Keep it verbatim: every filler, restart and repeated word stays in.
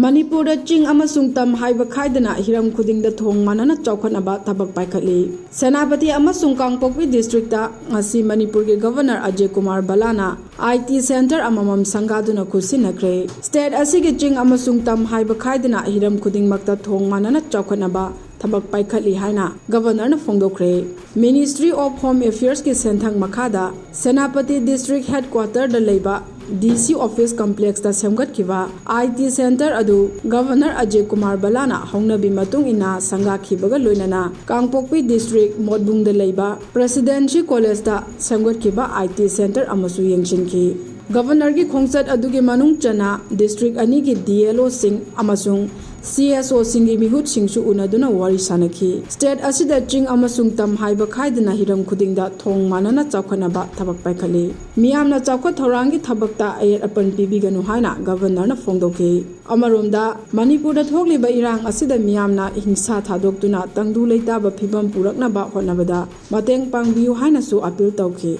ꯃꯅꯤꯄꯨꯔꯗ ꯆꯤꯡ ꯑꯃꯁꯨꯡ ꯇꯝ ꯍꯥꯏꯕ ꯈꯥꯏꯗꯅ ꯍꯤꯔꯝ ꯈꯨꯗꯤꯡꯗ ꯊꯣꯡ ꯃꯥꯟꯅꯅ ꯆꯥꯎꯈꯠꯅꯕ ꯊꯕꯛ ꯄꯥꯏꯈꯠꯂꯤ꯫ ꯁꯦꯅꯥꯄꯇꯤ ꯑꯃꯁꯨꯡ ꯀꯥꯡꯄꯣꯛꯄꯤ district ꯉꯁꯤ ꯃꯅꯤꯄꯨꯔꯒꯤ Governor Ajay Kumar ꯕꯂꯥꯅ I T centre ꯑꯃꯃꯝ ꯁꯪꯒꯥꯗꯨꯅ ꯈꯨꯠꯁꯤꯟꯅꯈ꯭ꯔꯦ꯫ State ꯑꯁꯤꯒꯤ ꯆꯤꯡ ꯑꯃꯁꯨꯡ ꯇꯝ ꯍꯥꯏꯕ ꯈꯥꯏꯗꯅ ꯍꯤꯔꯝ ꯈꯨꯗꯤꯡꯃꯛꯇ ꯊꯣꯡ ꯃꯥꯟꯅꯅ ꯆꯥꯎꯈꯠꯅꯕ ꯊꯕꯛ ꯄꯥꯏꯈꯠꯂꯤ ꯍꯥꯏꯅ Governorꯅ ꯐꯣꯡꯗꯣꯛꯈ꯭ꯔꯦ꯫ Ministry of Home Affairsꯀꯤ ꯁꯦꯟꯊꯪ ꯃꯈꯥꯗ ꯁꯦꯅꯥꯄꯇꯤ District Headquarterꯗ ꯂꯩꯕ D C Office Complexꯇ ꯁꯦꯝꯒꯠꯈꯤꯕ I T centre ꯑꯗꯨ Governor ꯑꯖꯌ ꯀꯨꯃꯥꯔ ꯕꯂꯥꯅ ꯍꯧꯅꯕꯤ ꯃꯇꯨꯡ ꯏꯟꯅ ꯁꯪꯒꯥꯈꯤꯕꯒ ꯂꯣꯏꯅꯅ ꯀꯥꯡꯄꯣꯛꯄꯤ District ꯃꯣꯠꯕꯨꯡꯗ ꯂꯩꯕ Presidency Collegeꯇ ꯁꯦꯝꯒꯠꯈꯤꯕ I T centre ꯑꯃꯁꯨ ꯌꯦꯡꯁꯤꯟꯈꯤ꯫ Governorꯒꯤ ꯈꯣꯡꯆꯠ ꯑꯗꯨꯒꯤ ꯃꯅꯨꯡ ꯆꯟꯅ district ꯑꯅꯤꯒꯤ D L Oꯁꯤꯡ ꯑꯃꯁꯨꯡ C S Oꯁꯤꯡꯒꯤ ꯃꯤꯍꯨꯠꯁꯤꯡꯁꯨ ꯎꯅꯗꯨꯅ ꯋꯥꯔꯤ ꯁꯥꯅꯈꯤ꯫ State ꯑꯁꯤꯗ ꯆꯤꯡ ꯑꯃꯁꯨꯡ ꯇꯝ ꯍꯥꯏꯕ ꯈꯥꯏꯗꯅ ꯍꯤꯔꯝ ꯈꯨꯗꯤꯡꯗ ꯊꯣꯡ ꯃꯥꯟꯅꯅ ꯆꯥꯎꯈꯠꯅꯕ ꯊꯕꯛ ꯄꯥꯏꯈꯠꯂꯤ꯫ ꯃꯤꯌꯥꯝꯅ ꯆꯥꯎꯈꯠ ꯊꯧꯔꯥꯡꯒꯤ ꯊꯕꯛꯇ ꯑꯌꯦꯠ ꯑꯄꯟ ꯄꯤꯕꯤꯒꯅꯨ ꯍꯥꯏꯅ Governorꯅ ꯐꯣꯡꯗꯣꯛꯈꯤ꯫ ꯑꯃꯔꯣꯝꯗ, ꯃꯅꯤꯄꯨꯔꯗ ꯊꯣꯛꯂꯤꯕ ꯏꯔꯥꯡ ꯑꯁꯤꯗ ꯃꯤꯌꯥꯝꯅ ꯍꯤꯡꯁꯥ ꯊꯥꯗꯣꯛꯇꯨꯅ ꯇꯪꯗꯨ ꯂꯩꯇꯥꯕ ꯐꯤꯕꯝ ꯄꯨꯔꯛꯅꯕ ꯍꯣꯠꯅꯕꯗ ꯃꯇꯦꯡ ꯄꯥꯡꯕꯤꯌꯨ ꯍꯥꯏꯅꯁꯨ appeal ꯇꯧꯈꯤ꯫